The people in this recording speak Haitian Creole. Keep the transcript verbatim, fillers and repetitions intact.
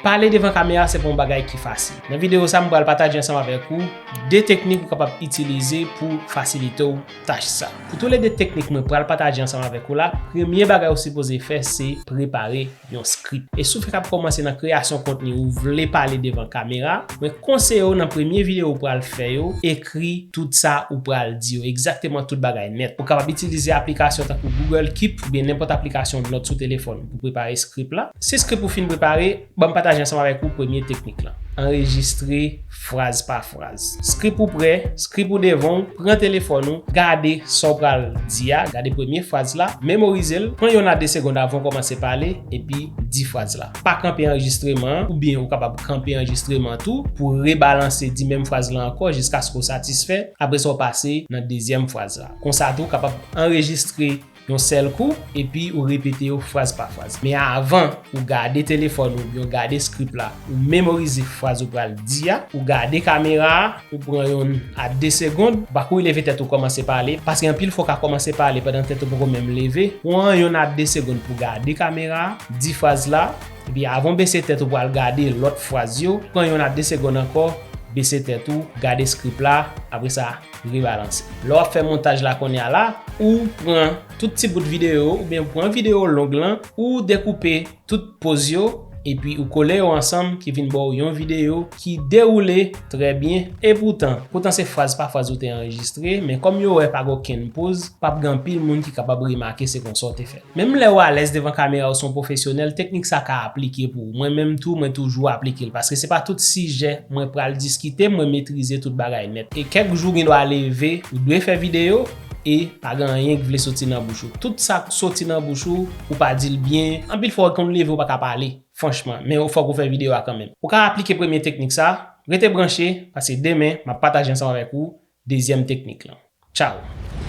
Pale devan kamera se pa yon bagay ki fasil. Nan videyo sa, m pral pataje ansanm avèk ou de teknik ou kapab itilize pou fasilite w tach sa. Pou toulede teknik mwen pral pataje ansanm avèk ou la, premye bagay ou sipoze fè se prepare yon script. E si w fèk ap kòmanse nan kreyasyon kontni, ou vle pale devan kamera, mwen konseye w nan premye videyo ou pral fè yo, ekri tout sa ou pral di yo, egzakteman tout bagay nèt. Ou kapab itilize aplikasyon tankou Google Keep oubyen nenpòt aplikasyon nòt sou telefòn pou prepare script la. Si script ou fin prepare, ban m pataje ansanm avèk ou premye teknik lan. Anrejistre fraz pa fraz. Script ou prè, script ou devan w, pran telefòn ou, gade sa w pral di a, gade premye fraz la, memorize l, pran yonn a de segonn avan w kòmanse pale, epi di fraz la. Pa kanpe anrejistreman an, oubyen ou kapab kanpe anrejistreman tou pou rebalanse, di menm fraz lan ankò jiskaske w satisfè, apre sa w pase nan dezyèm fraz la. Konsa tou, w kapab anrejistre yon sèl kou, epi ou repete yo fraz pa fraz. Men avan ou gade telefòn ou oubyen ou gade script la, ou memorize fraz ou pral di a, ou gade kamera a, ou pran yonn a de segonn, ou pa kouri leve tèt ou kòmanse pale, paske anpil fwa w ka kòmanse pale pandan tèt ou poko menm leve, pran yonn a de segonn pou gade kamera a, di fraz la, epi avan w bese tèt ou pral gade lòt fraz yo, pran yonn a de segonn ankò, bese tèt ou, gade script la, apre sa, rebalanse. Lè w ap fè montaj la kounye a la, ou pran tout ti bout videyo, oubyen pran videyo long lan, ou dekoupe tout poz yo, epi ou kole yo ansanm ki vin ba w yon videyo ki dewoule trè byen. Epoutan, poutan se fraz pa fraz ou te anrejistre, men kòm yo wè pa gen okenn poz, p ap gen anpil moun ki kapab remake se konsa w te fè l. Menm lè w alèz devan kamera ou se yon pwofesyonèl, teknik sa ka aplike pou ou. Mwen menm tou, mwen toujou aplike l, paske se pa tout sijè mwen pral diskite, mwen metrize tout bagay nèt. E kèk jou gen dwa leve, ou dwe fè videyo, e pa gen anyen ki vle soti nan bouch ou. Tout sa k soti nan bouch ou, ou pa di l byen. Anpil fwa, ou konn leve, ou pa ka pale, franchman. Men fòk ou fè videyo a kanmenm. Ou ka aplike premye teknik sa, rete branche, paske demen, m ap pataje ansanm avèk ou dezyèm teknik lan. Tchaw!